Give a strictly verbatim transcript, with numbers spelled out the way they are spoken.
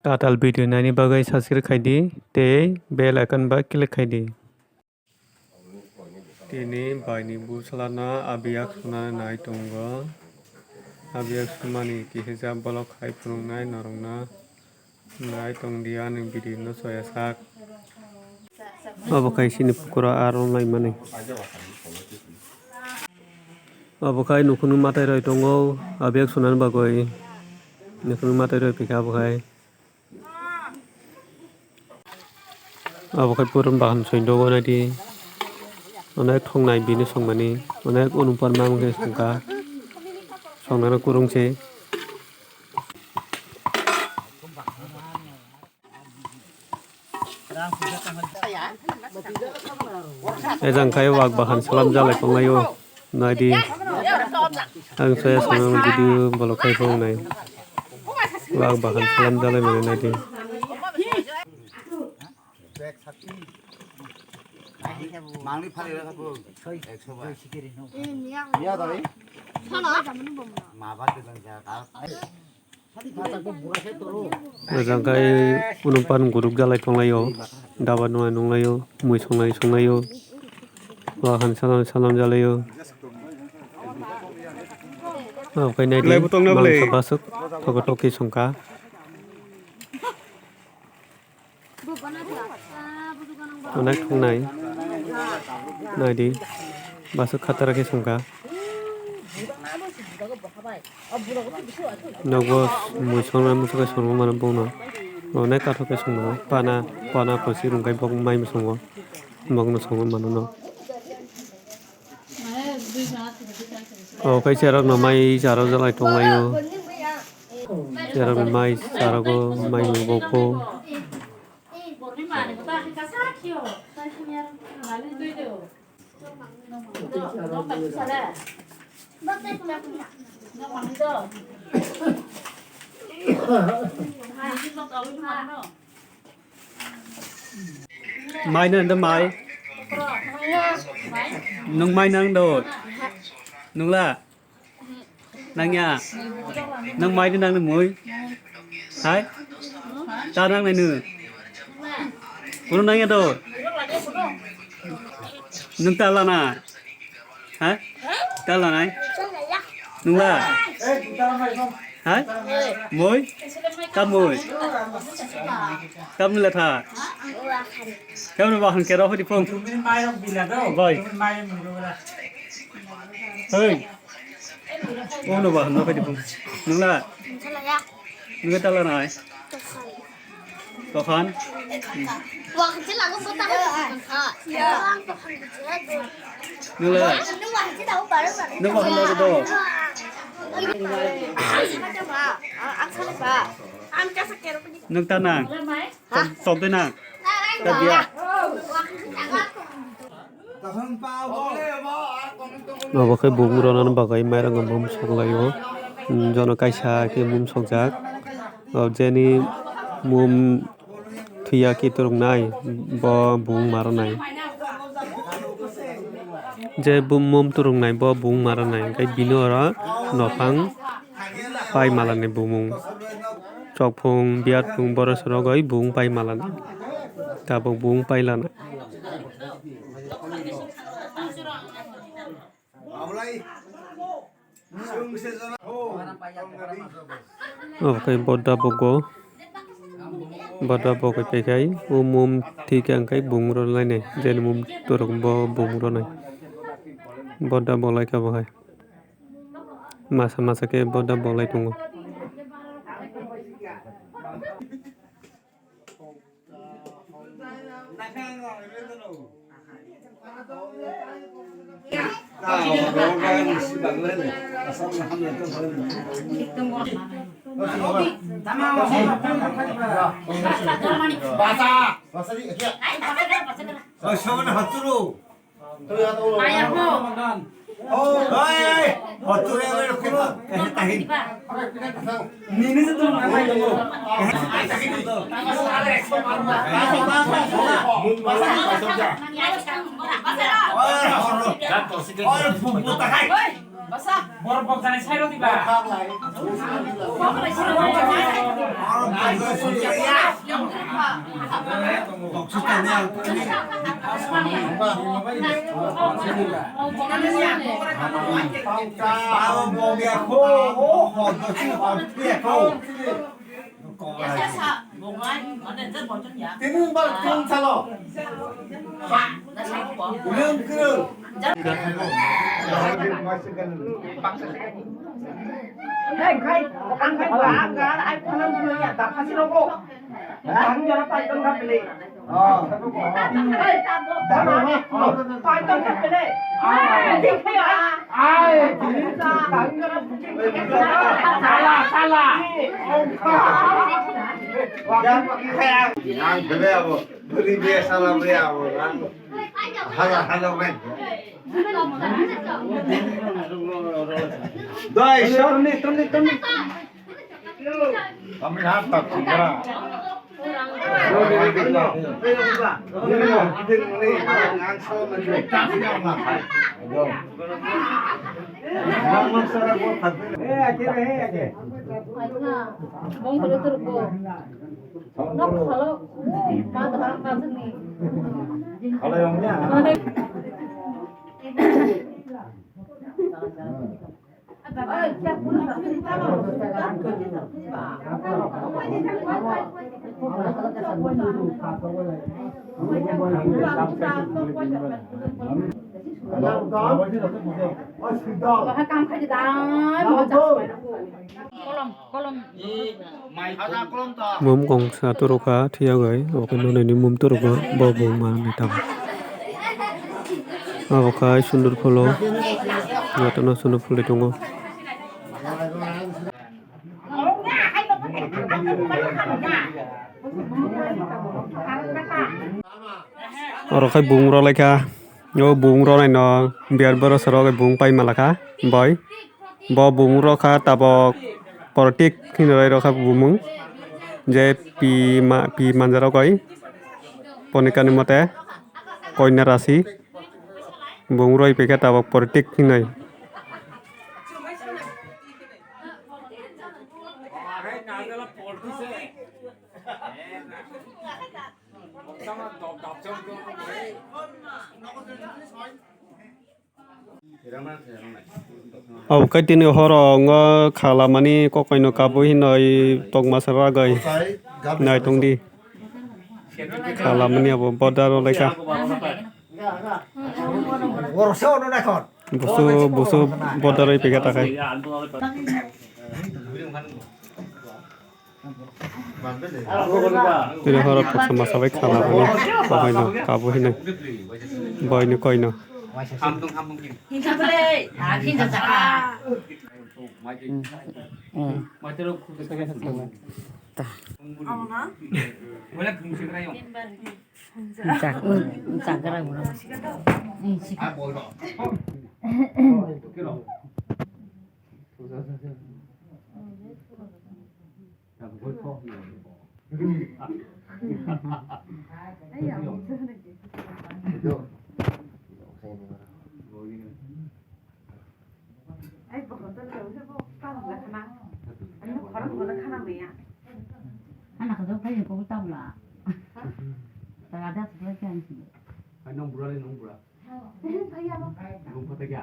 Tatal video naini bagwi subscribe khai di tei bell icon ba click khai di. Tini baini bwsala no abiyak suna nai tongo. Abiyak sumani kisa borok hai phunuknai norokno. Nai tong di ani video no soya sak. Abo khai sini pukura aro nai mani. Abo khai nukhungni mwtai roi tongo, abiyak sunani bagwi. Nukhungni mwtai roi pika abo khai. Abo khai puron bahan soi dogo nai di. Onek thongnai bini songmani. Onek unupar mamung khe songkha. Songnano kurung se. Ejang khai wak bahan salam jalai tonglaio. Naidi. Ang saya sama video bolok khai phone nai. Wak bahan salam jalai mani naidi. Mangni phari ra thabu. Ekso ba. Miya dai. Ma ba de lang ja. Ojang khai unumpan guruk jalai tonglaio, daba nunglai nunglaio, mui songlai songlaio, wahan salam salam jalaio. Okai naidi, belai butong na belai. Mangsa basuk, toke toke songkha. Onek thungnai. Naidi. Basuk khatara khe songkha. Nogo mui songnai muchung khe songma mano bongno. Onek kathok khe songno. Pana, pana kosi rung khai bok mai muchungo. Bokno songma mano no. O khe cherokno mai charo jalai tonglaio. Cherokno mai charogo, mai bokgo. Mai na nda mai. Nung mai nang do. Nung la. Nang ya. Nang mai nang mui. Hai. Ta nang nai nu. Kono nang ya do. Nung ta la na. Ha? Ta la nai? Nung la? Ha? Moi? Kam moi? Kam ni la tha? Kam ni ba han kero hodi phong? Bai. Hei. Oh no ba han no hodi phong. Nung la? Nung ta la nai? Tokhan. Nung le. Nung ba hano do. Nung ta nang. Sok, sok de nang. Ta dia. Obo khe bumung rwnani bagwi mairang mum soklaio. Jono kaisa khe mum sokjak. O jeni mum thwiya khe turuknai, bo bumung ma rwnai. Je bu-, mum turuknai, bo bumung ma rwnai. Hwnkhe bini oro nophang pai malani bumung. Chokphung, biyatphung, borok se rogwi bumung pai malani. Tabuk bumung pai lana. Obo khe bodda bogo. Bodda bogwi paikhai o mum thwikha hwnkhe bumung rw lainai. Jeni mum turuk bo bumung rwnai. Bodda bo laikha bo hai. Masa masa khe bodda bo lai tongo. Borok bok jani sai rw diba. Tini bal tong salo. Leng kereng. Hei, khai, ang khai ba, ang gar, ai phalang phalang ya, da phasi rogo. Ang jara pai tong kha pele. Hei, da, da, pai tong kha pele. Ai, di khai ya. Ai, sala, sala. Yang pakai kayak, yang beli apa? Beli biasa lah, beli apa? Hala, hala, men. Doi, sorni, tuni, tuni. Kami hantar, segera. Bong holo turbo. Nok holo. Ma dohar ma sini. Holo yang ya. Kolom, kolom. Mum kongsa turo kha thiyagwi, obo khe nunini mum turo kha, bo buma ni tamo. Abo khai sundurphulo, jotono sundurphulwi tongo. Oro khai bung rwlaikha, o bung rwnaino biar boro soro bung pai malakha, boi. Bo bung rw kha tabok politic hinwi rw kha bumung. Je pi ma-, pi manjaro koi. Ponikani mote koina rasi bung rw paikha tabok politic hinwi. Obo khe tini horo wngkha khalamani kokoi no kabui hinwi tokma sara ragwi nai tongdi. Khalamani abo border rw laikha. Busu, busu border rw paikha takhai. Tini horo khoksa masa bai khala bini, kokoi no kabo hinwi, boi ni koi no. Ano ka jok phai ko tabla. Ta ada sebelah kan sih. Ano bura le nong bura. Nong pata kya?